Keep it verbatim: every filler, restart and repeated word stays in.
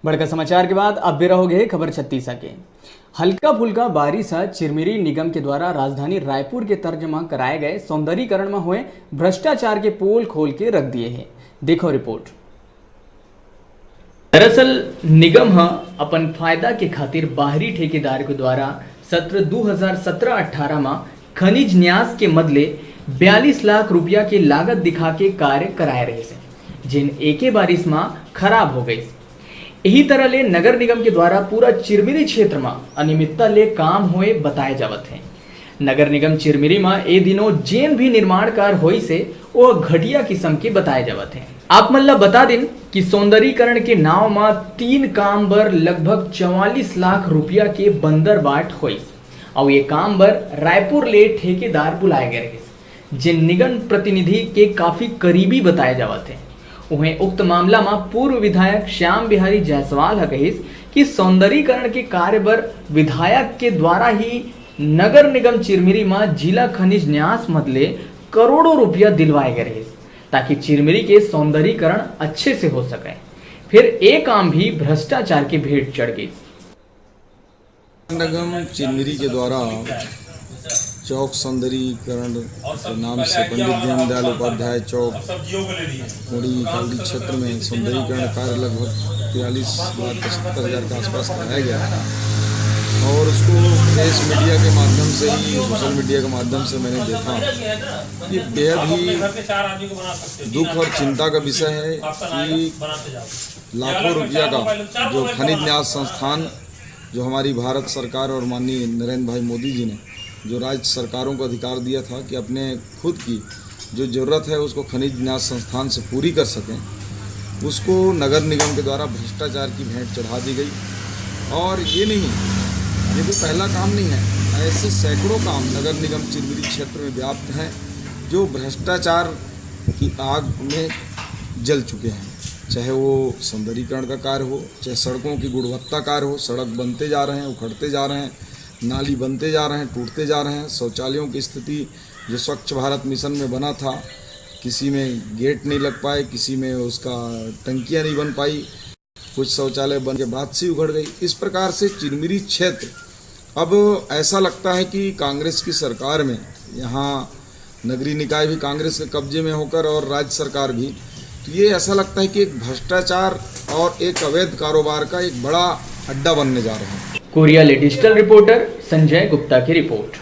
बड़का समाचार के बाद अब बेरा होगे हे खबर छत्तीसा के। हल्का फुल्का बारिश ह चिरमिरी निगम के द्वारा राजधानी रायपुर के तर्ज म कराए गए सौंदर्यीकरण म होए भ्रष्टाचार के पोल खोल के रख दिए हे। देखो रिपोर्ट। दरअसल निगम ह अपन फायदा के खातिर बाहरी ठेकेदार के द्वारा सत्र दू हजार सत्रह अट्ठारह म खनिज न्यास के मदले बयालीस लाख रुपया के लागत दिखा के कार्य कराए रहिस हे, जेन एके बारिश म खराब हो गइस। इही तरह ले नगर निगम के द्वारा पूरा चिरमिरी क्षेत्र म अनियमितता ले काम होए बताए जावत हे। नगर निगम चिरमिरी म ए दिनों जेन भी निर्माण कार्य होइस हे, ओ घटिया किस्म के बताए जावत हे। आप मन ल बता दिन कि सौंदर्यीकरण के नाव म तीन काम बर लगभग चवालीस लाख रुपया के बंदरबाट होइस, अउ ये काम बर रायपुर ले ठेकेदार बुलाए गए रहिस, जेन निगम प्रतिनिधि के काफी करीबी बताए जावत हे। उहें उक्त मामला म पूर्व विधायक श्याम बिहारी जायसवाल ह कहिस कि सौंदर्यीकरण के कार्य बर विधायक के द्वारा ही नगर निगम चिरमिरी म जिला खनिज न्यास मदले करोड़ों रुपया दिलवाए गए रहिस, ताकि चिरमिरी के सौंदर्यीकरण अच्छे से हो सके। फिर ए काम भी भ्रष्टाचार के भेंट चढ़ गइस। नगम चिरमिरी के द्वारा चौक सौंदर्यीकरण के नाम से पंडित दीनदयाल उपाध्याय चौक, कोड़ी कालड़ी क्षेत्र में सौंदर्यीकरण कार्य लगभग बयालीस लाख पचहत्तर हज़ार के आसपास कराया गया था। और उसको प्रेस मीडिया के माध्यम से ही, सोशल मीडिया के माध्यम से मैंने देखा। ये बेहद ही दुख और चिंता का विषय है कि लाखों रुपया का जो खनिज न्यास संस्थान, जो हमारी भारत सरकार और माननीय नरेंद्र भाई मोदी जी ने जो राज्य सरकारों को अधिकार दिया था कि अपने खुद की जो ज़रूरत है उसको खनिज न्यास संस्थान से पूरी कर सकें, उसको नगर निगम के द्वारा भ्रष्टाचार की भेंट चढ़ा दी गई। और ये नहीं, ये कोई पहला काम नहीं है, ऐसे सैकड़ों काम नगर निगम चिरमिरी क्षेत्र में व्याप्त हैं जो भ्रष्टाचार की आग में जल चुके हैं। चाहे वो सौंदर्यीकरण का कार्य हो, चाहे सड़कों की गुणवत्ता कार्य हो, सड़क बनते जा रहे हैं, उखड़ते जा रहे हैं, नाली बनते जा रहे हैं, टूटते जा रहे हैं, शौचालयों की स्थिति जो स्वच्छ भारत मिशन में बना था, किसी में गेट नहीं लग पाए, किसी में उसका टंकियां नहीं बन पाई, कुछ शौचालय बन के बात सी उखड़ गई। इस प्रकार से चिरमिरी क्षेत्र अब ऐसा लगता है कि कांग्रेस की सरकार में यहाँ नगरीय निकाय भी कांग्रेस के कब्जे में होकर और राज्य सरकार भी, तो ये ऐसा लगता है कि एक भ्रष्टाचार और एक अवैध कारोबार का एक बड़ा अड्डा बनने जा रहा है। कोरिया ले डिजिटल रिपोर्टर संजय गुप्ता की रिपोर्ट।